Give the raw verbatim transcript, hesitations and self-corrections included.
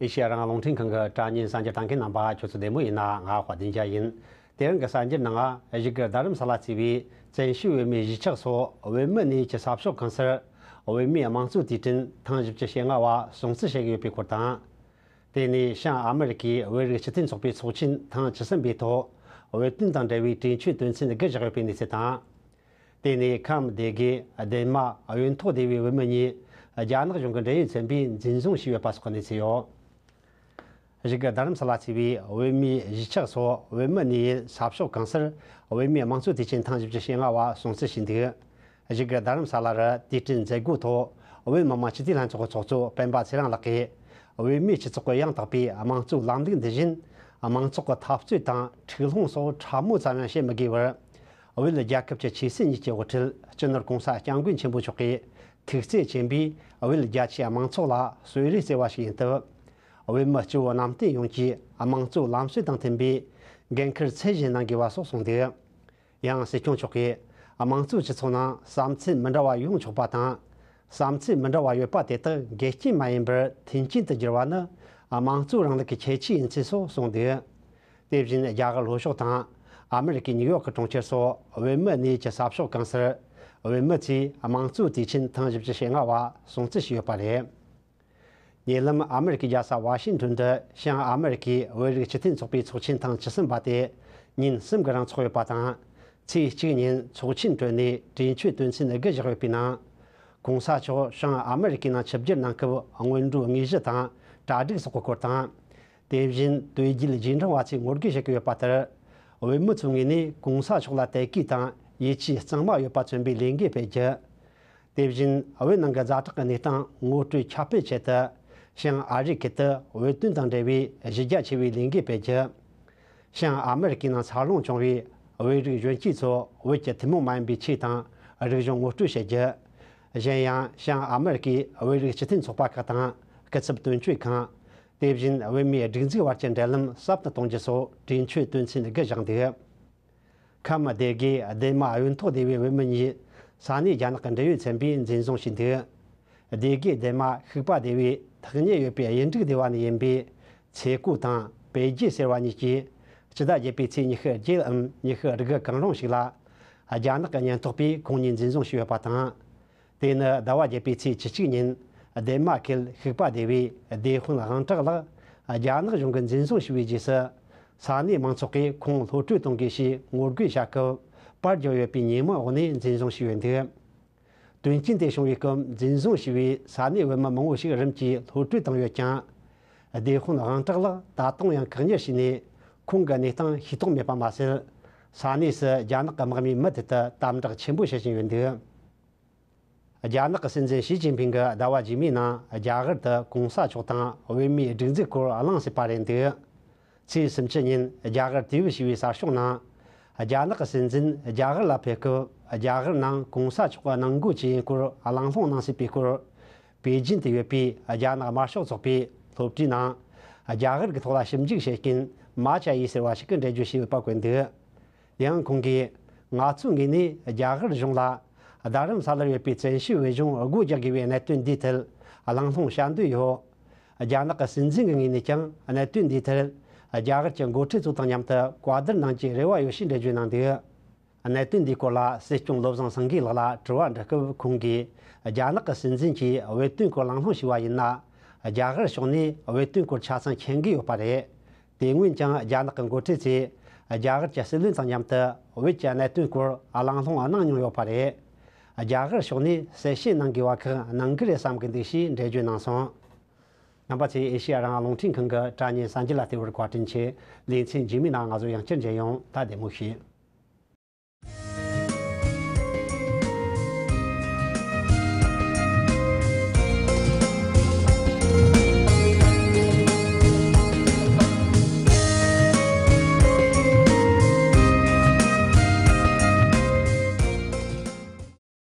ཨེ་ཤེ་ཡ་རང་དབང་རླུང་འཕྲིན་ཁང་གི་དྲ་བརྙན་གསར་འགྱུར་ལྟ་མཁན་རྣམ་པ་ཁྱོད་ཚོ་བདེ་མོ་ཡིན་ན། ང་དཔལ་ལྡན་རྒྱལ་ཡིན། དེ་རིང་གི་གསར་འགྱུར་ནང་བཞུགས་སྒར་རྡ་རམ་ས་ལ་གཙོས་པའི་བཙན་བྱོལ་བོད་མིའི་གཞིས་ཆགས་སོགས་བོད་མི་གནས་ཡུལ་གྱི་ས་ཕྱོགས་གང་སར་བོད་མིའི་དམངས་གཙོའི་དུས་དྲན་ཐེངས་བཞི་བཅུ་ཞེ་ལྔ་བ་སྲུང་བརྩི་བྱེད་ཀྱི་ཡོད་པའི་སྐོར་དང་། དེ་ནས་བྱང་ཨ་མི་རི་ཀའི་བོད་རིགས་སྤྱི་མཐུན་ཚོགས་པའི་ཚོགས་ཆེན་ཐེངས་བཅུ་གསུམ་པའི་ཐོག་བོད་དོན་དང་འབྲེལ་བའི་གྲོས་ཆོད་དོན་ཚན་བརྒྱད་བཞག་ཡོད་པའི་གནས་ཚུལ་དང་། དེ་ནས་ཁམས་སྡེ་དགེ་སྡེ་དམངས་གཡོན་ཐོག་སྡེ་བའི་བོད་མི་གཉིས་རྒྱ་ནག་གཞུང་གི་འབྲེལ་ཡོད་ཚན་པས་འཛིན་བཟུང་བྱས་ཡོད་པ་སོགས་ཀྱི་གནས་ཚུལ་ཡོད། བཞུགས་སྒར་རྡ་རམ་ས་ལ་གཙོས་པའི་བོད་མིའི་གཞིས་ཆགས་སོགས་བོད་མི་གནས་ཡུལ་ས་ཕྱོགས་གང་སར་བོད་མིའི་དམངས་གཙོའི་དུས་ཆེན་ཐེངས་བཞི་བཅུ་ཞེ་ལྔ་བ་སྲུང་བརྩི་བྱས་འདུག། བཞུགས་སྒར་རྡ་རམ་ས་ལ་རུ་དུས་དྲན་མཛད་སྒོའི་ཐོག་བོད་མི་མང་སྤྱི་འཐུས་ལྷན་ཚོགས་ཀྱི་ཚོགས་གཙོ་སྤེན་པ་ཚེ་རིང་ལགས་ཀྱིས། བོད་མིའི་སྤྱི་ཚོགས་ཀྱི་ཡང་དག་པའི་དམངས་གཙོའི་ལམ་ལུགས་འདི་བཞིན་དམངས་གཙོ་གི་འཐབ་རྩོད་དང་འཁྲུག་ལྷུང་སོགས་ཕྲ་མོ་ཙམ་ཡང་བྱེད་མི་དགོས་པར། བོད་རྒྱལ་ཁབ་ཀྱི་ཆོས་སྲིད་གཉིས་ཀྱི་དབུ་ཁྲིད་སྤྱི་ནོར་༸གོང་ས་༸སྐྱབས་མགོན་ཆེན་པོ་མཆོག་གིས་ཐུགས་བརྩེ་ཆེན་པོས་བོད་རྒྱ་ཆེའི་དམངས་ཚོགས་ལ་གསོལ་རས་བསྩལ་བ་ཞིག་ཡིན་སྟབས། བོད་མི་སྤྱི་བོ་གནམ་བསྟན་ཡོངས་ཀྱིས་དམངས་གཙོའི་ལམ་སྲོལ་དང་མཐུན་པའི་འགན་འཁུར་ཚད་བཞིན་གནང་དགོས་པ་སོགས་གསུངས་འདུག། ཡང་སྲིད་སྐྱོང་མཆོག་གིས་དམངས་གཙོའི་སྤྱི་ཚོགས་ནང་བསམ་ཚུལ་མི་འདྲ་བ་ཡོང་ཆོག་པ་དང་། བསམ་ཚུལ་མི་འདྲ་བ་ཡོད་པ་དེ་དག་འགལ་རྐྱེན་མ་ཡིན་པར་མཐུན་རྐྱེན་དུ་འགྱུར་བ་ནི་དམངས་གཙོའི་རིང་ལུགས་ཀྱི་ཁྱད་ཆོས་ཡིན་ཚུལ་སོགས་གསུངས་འདུག། དེ་བཞིན་རྒྱ་གར་ལྷོ་ཕྱོགས་དང་ཨ་མི་རི་ཀའི་ནིའུ་ཡོག་གི་གྲོང་ཁྱེར་སོགས་བོད་མི་གནས་ཀྱི་ས་ཕྱོགས་གང་སར་བོད་མི་ཚོས་དམངས་གཙོའི་དུས་ཆེན་ཐེངས་བཞི་བཅུ་ཞེ་ལྔ་བ་སྲུང་བརྩི་བྱས་ཡོད་པ་རེད། ཉེ་ལམ་ཨ་མི་རི་ཀའི་རྒྱལ་ས་ཝ་ཤིང་ཏོན་དུ་བྱང་ཨ་མི་རི་ཀའི་བོད་རིགས་སྤྱི་མཐུན་ཚོགས་པའི་ཚོགས་ཆེན་ཐེངས་བཅུ་གསུམ་པ་དེ་ཉིན་གསུམ་གྱི་རིང་འཚོགས་ཡོད་པ་དང་། ཚེས་གཅིག་ཉིན་ཚོགས་ཆེན་གྲོལ་ནས་གྲོས་ཆོད་དོན་ཚན་བརྒྱད་བཞག་ཡོད་པའི་ནང་། ༸གོང་ས་མཆོག་བྱང་ཨ་མི་རི་ཀའི་ནང་ཆིབས་བསྒྱུར་གནང་སྐབས་སྔོན་འགྲོའི་དངོས་གཞི་དང་གྲ་སྒྲིག་སོགས་ཀྱི་སྐོར་དང་། དེ་བཞིན་དོལ་རྒྱལ་རྗེས་འབྲང་བ་ཚོས་ངོ་རྒོལ་བྱེད་ཀྱི་ཡོད་པ་ལྟར། བོད་མི་ཚོའི་ངོས་ནས་༸གོང་ས་མཆོག་ལ་དད་གུས་དང་ཡིད་ཆེས་གཙང་མ་ཡོད་པ་མཚོན་པའི་ལས་འགུལ་སྤེལ་རྒྱུ། དེ་བཞིན་བོད་ནང་གི་ཛ་དྲག་གི་གནས་སྟངས་ངོ་སྤྲོད་ཁྱབ་སྤེལ་ཆེད་དུ། བྱང་ཨ་རིའི་ཁུལ་དུ་བོད་དོན་དང་འབྲེལ་བའི་གཞི་རྒྱ་ཆེ་བའི་ལས་འགུལ་སྤེལ་རྒྱུ། བྱང་ཨ་མི་རི་ཀའི་ནང་འཚར་ལོངས་བྱུང་བའི་བོད་རིགས་གཞོན་སྐྱེས་ཚོ་བོད་ཀྱི་ཐུན་མོང་མ་ཡིན་པའི་ཆོས་དང་རིག་གཞུང་ངོ་སྤྲོད་བྱེད་རྒྱུ། གཞན་ཡང་བྱང་ཨ་མི་རི་ཀའི་བོད་རིགས་སྤྱི་མཐུན་ཚོགས་པ་ཁག་དང་སྐུ་ཚབ་དོན་གཅོད་ཁང་། དེ་བཞིན་བོད་མིའི་སྒྲིག་འཛུགས་བར་གྱི་འབྲེལ་ལམ་ཟབ་ཏུ་གཏོང་རྒྱུ་སོགས་གྲོས་ཆོད་དོན་ཚན་བརྒྱད་བཞག་འདུག། ཁམས་སྡེ་དགེ་སྡེ་དམངས་གཡོན་ཐོག་སྡེ་བའི་བོད་མི་གཉིས་ས་གནས་རྒྱ་ནག་གི་འབྲེལ་ཡོད་ཚན་པས་འཛིན་བཟུང་བྱས་འདུག། སྡེ་དགེ་སྡེ་དམངས་ཤུག་པ་སྡེ་བའི་ཐག་ཉེ་ཡོད་པའི་གཡུ་འབྲུག་སྡེ་བ་ནས་ཡིན་པའི་ཚེ་ཀོ་དང་པེ་རྒྱལ་ཟེར་བ་གཉིས་ཀྱིས་སྤྱི་ཟླ་བརྒྱད་པའི་ཚེས་ཉི་ཤུ་བརྒྱད་འམ་ཉི་ཤུ་དགུ་གང་རུང་ཞིག་ལ་རྒྱ་ནག་གི་ཉེན་རྟོག་པས་ཁོང་གཉིས་འཛིན་བཟུང་བྱས་ཡོད་པ་དང་། དེ་ནི་ཟླ་བ་བརྒྱད་པའི་ཚེས་བཅུ་གཅིག་ཉིན་སྡེ་དམངས་ཁུལ་ཤུག་པ་སྡེ་བའི་སྡེ་དཔོན་དབང་གྲགས་ལགས་རྒྱ་ནག་གཞུང་གིས་འཛིན་བཟུང་བྱས་པའི་རྗེས་སུ། ས་གནས་མང་ཚོགས་ཀྱིས་ཁོང་གློད་གྲོལ་གཏོང་དགོས་ཞེས་ངོ་རྒོལ་བྱ་སྐབས་པར་བརྒྱབ་ཡོད་པའི་ཉེས་མིང་འོག་ནས་འཛིན་བཟུང་བྱས་ཡོད་འདུག། དོན་རྐྱེན་དེ་བྱུང་བའི་སྐབས་འཛིན་བཟུང་བྱས་པའི་ས་གནས་བོད་མི་མང་བོ་ཞིག་རིམ་གྱིས་གློད་གྲོལ་བཏང་ཡོད་ཀྱང་། སྡེ་དཔོན་དབང་གྲགས་ལགས་ད་དུང་ཡང་བཀག་ཉར་བྱས་ནས་ཁོང་གི་གནས་སྟངས་ཤེས་རྟོགས་མེད་པ་མ་ཟད། ས་གནས་སུ་རྒྱ་ནག་གི་དམག་མིས་མུ་མཐུད་དུ་དམ་དྲག་ཆེན་པོ་བྱེད་བཞིན་ཡོད་འདུག། རྒྱ་ནག་གི་སྲིད་འཛིན་ཞི་ཅིན་ཕིང་གིས་ཟླ་བ་རྗེས་མའི་ནང་རྒྱ་གར་དུ་༸གོང་ས་མཆོག་དང་བོད་མིའི་སྒྲིག་འཛུགས་སྐོར་གླེང་སྲིད་པ་རེད་འདུག། ཚེས་སུམ་ཅུ་ཉིན་རྒྱ་གར་ཏི་ཝི་ཞེས་པའི་གསར་ཤོག་ནང་། རྒྱ་ནག་གི་སྲིད་འཛིན་རྒྱ་གར་ལ་ཕེབས་སྐབས་རྒྱ་གར་ནང་༸གོང་ས་མཆོག་གི་གནང་སྒོ་ཇི་ཡིན་སྐོར་གླེང་སློང་གནང་སྲིད་པའི་སྐོར། པེ་ཅིན་དུ་ཡོད་པའི་རྒྱ་ནག་དམར་ཤོག་ཚོགས་པའི་སློབ་གྲྭའི་ནང་། རྒྱ་གར་གྱི་ཐོག་ལ་ཞིབ་འཇུག་བྱེད་མཁན་མཱ་ཅཱ་ཡི་ཟེར་བ་ཞིག་གིས་འགྲེལ་བརྗོད་བྱས་ཡོད་པ་བཀོད་འདུག། ཡང་ཁོང་གིས། ང་ཚོའི་ངོས་ནས་རྒྱ་གར་གཞུང་ལ་རྡ་རམ་ས་ལར་ཡོད་པའི་བཙན་བྱོལ་བོད་གཞུང་སྒོ་རྒྱག་དགོས་པའི་གནད་དོན་འདིའི་ཐད་གླེང་སློང་བྱ་འདོད་ཡོད། རྒྱ་ནག་གི་སྲིད་འཛིན་གྱི་ངོས་ནས་ཀྱང་གནད་དོན་འདིའི་ཐད་རྒྱ་གར་གྱི་འགོ་ཁྲིད་ཚོ་དང་མཉམ་དུ་བཀའ་བསྡུར་གནང་རྒྱུའི་རེ་བ་ཡོད་ཞེས་འགྲེལ་བརྗོད་གནང་འདུག། གནད་དོན་འདིའི་སྐོར་ལ་སྲིད་སྐྱོང་བློ་བཟང་སེང་གེ་ལགས་ལ་དྲི་བ་འདྲི་སྐབས་ཁོང་གིས་རྒྱ་ནག་གི་སྲིད་འཛིན་གྱིས་བོད་དོན་སྐོར་གླེང་སློང་ཞུས་པ་ཡིན་ན། རྒྱ་གར་ཕྱོགས་ནས་བོད་དོན་སྐོར་ཆ་ཚང་མཁྱེན་གྱི་ཡོད་པ་རེད། དེ་སྔོན་ཀྱང་རྒྱ་ནག་གི་འགོ་ཁྲིད་ཚོས་རྒྱ་གར་གྱི་སྲིད་བློན་དང་མཉམ་དུ་བོད་ཀྱི་གནད་དོན་སྐོར་གླེང་སློང་གནང་མྱོང་ཡོད་པ་རེད། རྒྱ་གར་ཕྱོགས་ནས་གསལ་བཤད་གནང་དགོས་པ་ཁག་གནང་གི་རེད་བསམ་གི་འདུག་ཞེས་འགྲེལ་བརྗོད་གནང་སོང་། རྣམ་པ་ཚོས་ཨེ་ཤེ་ཡ་རང་དབང་རླུང་འཕྲིན་ཁང་གི་དྲ་བརྙན་གསར་འགྱུར་ལ་བལྟས་པར་བཀའ་དྲིན་ཆེ། ལེ་ཚན་རྗེས་མའི་ནང་ང་ཚོ་ཡང་བསྐྱར་མཇལ་ཡོང་། ད་བདེ་མོ་བྱོས།